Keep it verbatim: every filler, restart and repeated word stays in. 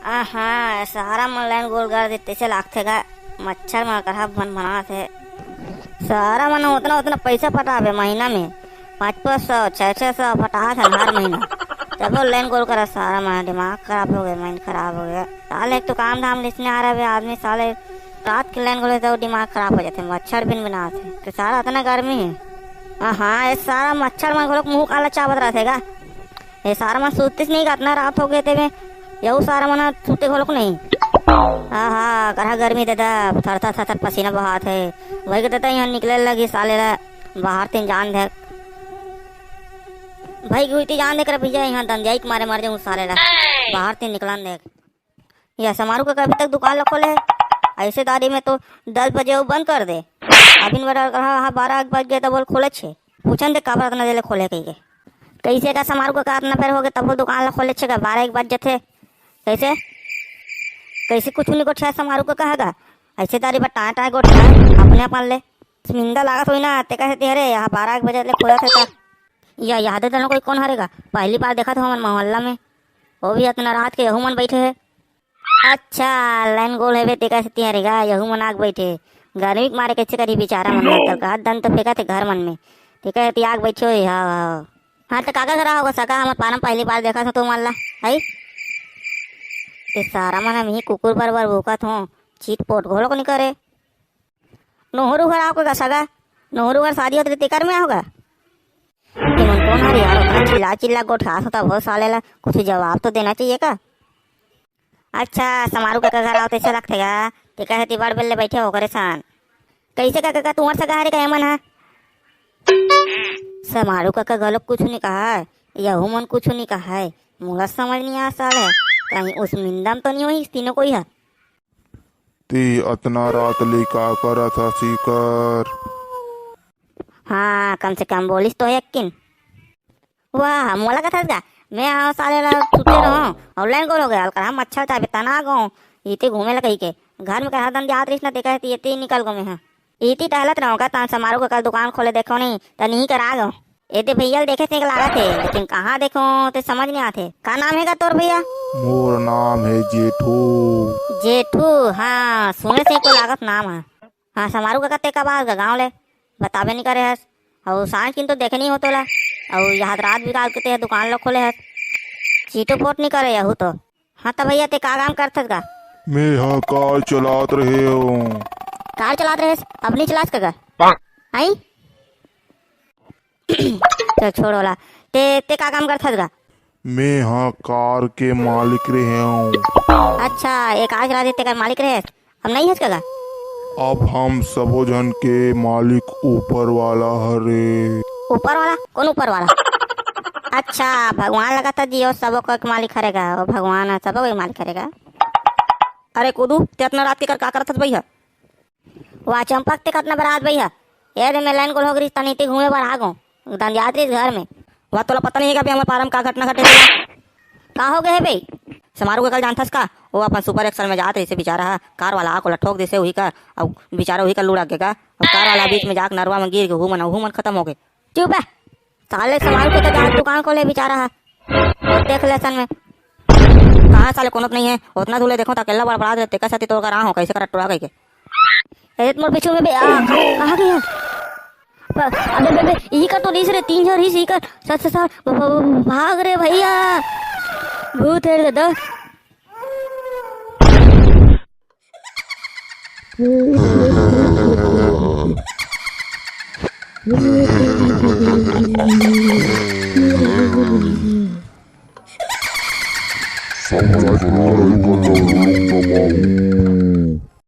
आहा, सारा मन लाइन गोल कर दे, तइसे लागथे गा। मच्छर मन करा भन भनात हे। सारा मन ओतना ओतना पइसा पटाबे महीना में, पाँच पाँच सौ, छः छः सौ पटात हे हर महीना। तबो लाइन गोल करा, सारा मन दिमाग खराब हो गे, mind खराब हो गे। साले एक तो काम धाम लिसने आ रहा बे आदमी, साले रात के लाइन गोल तो दिमाग खराब हो जाथे, मच्छर बिन बनात हे। तो सारा अतना गर्मी हे। हाँ, हाँ, ये सारा मच्छर मन घलोक मुंह काला चाबत रहिथे गा। ये सारा मन सुतिस नहीं गा, अतना रात हो गे तेमे, यहू सारा मन ह सुते घलोक नहीं। हाँ, हाँ, करा गर्मी दे दा, थर थर थर थर पसीना बहात हे। वही के दे दा, यहाँ निकले लगी साले ला, बाहर तीन जान दे। भाई गुइती जान दे कर भैया, यहाँ दंदियाई के मारे मर जाऊँ साले ला, बाहर तीन निकलन दे। या समारू कका अभी तक दुकान ला खोले हे? ऐसे दारी में तो दस बजे वो बंद कर दे। अभी बड़ा कहा, हाँ, बारह एक बज गए तब बोल खोले छे। पूछन दे काबर अतना देर ले खोले कही के। कैसे का समारू कका अतना बेर हो गए तब वो दुकान ला खोले छे का? बारह एक बज जथे। कैसे? कैसे कुछ नहीं गोठिया समारू कका हे गा? ऐसे दारी बा टाय टाय गोठिया अपने अपन ले। निंदा लागत होई ना, ते कहे ते हरे, यहाँ बारह एक बजे ले खोलत हे ता। या याद है तनो कोई कौन हरे गा? पहली बार देखा था हमन मोहल्ला में। वो भी अतना रात के यहू मन बैठे हे। अच्छा, लाइन गोल हेबे तेकर सेती हरे गा, यहू मन आग बैठे। गर्मी के मारे कैसे करी बेचारा मन, तलका दन तो फेंकत हे घर मन में। तेकर सेती आग बैठे होई, हाँ, हाँ। हाँ, तो काका करा होगा सगा, हमर पारम पहली बार देखा था तुमन ला, हई? ते सारा मन हम ही कुकुर बर बर भूकत हो, चीट पोट घोलो को नहीं करे। नोहरू घर आओ का सगा, नोहरू घर शादी होत रही तेकर में आओगा। तुमन कौन हर यार, उतना चिल्ला चिल्ला गोठियात होता बहुत साले ला, कुछ जवाब तो देना चाहिए का? अच्छा, समारू कका घर आओ तइसे लगथे गा, तेकर सेती बड़ बेल ले बैठे हो करे सान। कैसे का कका तुम्हार सगा हरे का एमन हा? समारू कका घलोक कुछ नहीं कहा है, यहू मन कुछ नहीं कहा है। मोला समझ नहीं आ साले, कहीं उस निंदा में तो नहीं होई तीनों कोई हा? ते अतना रात ले का करत हस इकर? हाँ, कम से कम बोलिस तो हे अक्किन। वाह, मोला कथस का? मैं आओ साले ला सुते रहो, और लाइन गोल हो गया, अलकर हम मच्छर चाबे तना गो, इते घूमे ला कही के। घर में कहा दन जात रहिस ना, तेकर सेती एती निकल गो मैं, हाँ। इती टहलत रहो का, तान समारू कका दुकान खोले देखो नहीं, त नहीं करा गो। एदे भैया ल देखे से लागत हे, लेकिन कहाँ देखो ते समझ नहीं आथे। का नाम हे का तोर भैया? मोर नाम हे जेठू। जेठू, हाँ, सुने से को लागत नाम हे। हाँ, समारू कका ते कब आस गा गाँव ले? बताबे नहीं करे हस। अउ सांझ किन तो देखे नहीं हो तोला। अउ यहाँ रात बिकाल के ते दुकान लो खोले हस। चीटो पोट नहीं करे यहू तो। हाँ त भैया, ते का काम करथस गा? मैं हा कार चलात रहे हूँ। कार चलात रहेस? अब नहीं चलास का गा? आई? चल छोड़ वाला। ते, ते का काम करथस गा? मैं हा कार के मालिक रहे हूँ। अच्छा, एक आज रात तेकर मालिक रहेस, अब नहीं हस का गा? अब हम सबो झन के मालिक ऊपर वाला हरे। ऊपर वाला? कौन ऊपर वाला? अच्छा, भगवान लगा था जियो सबो के मालिक हरे गा, वो भगवान है, सबो के मालिक हरे गा। अरे कुदू, ते अतना रात के कर का करत हस भैया? वाह चंपक, ते कतना बरात भैया। ये दे मैं लाइन गोल हो गई, तनी ते घूमे बर आ गो। दंदियात रहिस घर में। वाह, तोला पता नहीं है क्या अभी हमारे पारम का घटना घटे तेला? का हो गए है बे? समारू के कल जानथस का? वो अपन सुपर एक्सल में जात रहिसे बेचारा हा, कार वाला आके ओला ठोक देसे, उही कर, अउ बेचारा उही कर लुढ़क गे का। अब कार वाला बीच में जाके नरवा में गिर गे, हू मन, हू मन खत्म हो गए। चुप है, साले समारू के तो जात दुकान खोले बेचारा हा। देख ले सन में। कहाँ साले कोनो तो नहीं है, उतना दूर ले देखो तो अकेला बड़बड़ात रहे, तेकर साथी तोर कर आ हो, कैसे कर टोरा कह के। ए, मोर पीछू में बे, आ, आ गया। प-, अबे, बे, बे, ई कर तो रीस रे, तीन झन रीस, ई कर, सत, सत, सत, भ-, भ-, भ-, भाग रे भैया। भूत है रे दादा। Subscribe